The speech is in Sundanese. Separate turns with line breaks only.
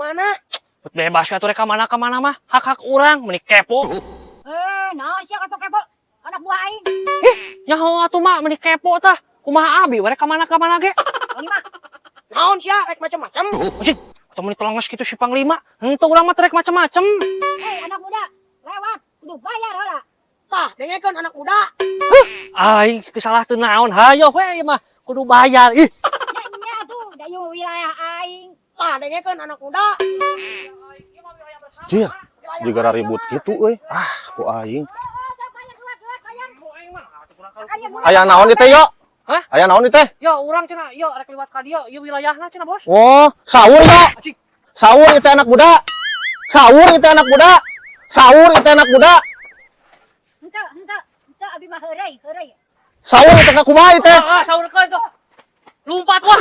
mana?
Bebas atuh rek ka mana ka mana mah, hak-hak urang, meni kepo.
Eh, naon sia kepo-kepo? Anak buah aing.
Nyaho atuh, Mak, meni kepo tah. Kumaha abi we rek ka mana ka mana ge?
Panglima.
Naon sia rek macam-macam?
Anjing, atau meni telenges gitu si Panglima. Henteu, urang mah teu rek macem-macem.
Hei, anak muda, lewat kudu bayar heula.
Tah, dengekeun, anak muda.
Aing teu salah teu naon, hayo we ieu mah kudu bayar. Ih.
Nya nya tuh, da ieu wilayah aing.
Tah, dengekeun, anak muda.
Jir, jiga ribut gitu euy. Ah, ku aing.
Oh, sok bayar, keluar, keluar, bayar. Kalian.
Aya naon ieu teh, yo?
Hah?
Aya naon ieu teh?
Yo, urang cenah, yo rek liwat ka dieu, ieu wilayahna cenah, Bos.
Oh, saur yo.
Anjing.
Saur ieu teh, anak muda. Saur ieu teh, anak muda. Saur ieu teh, anak muda.
Henteu, henteu, henteu, abi mah heureuy, heureuy.
Saur ieu teh, ka kumaha ieu teh?
Ah, saurkeun tuh. Lumpat, wah.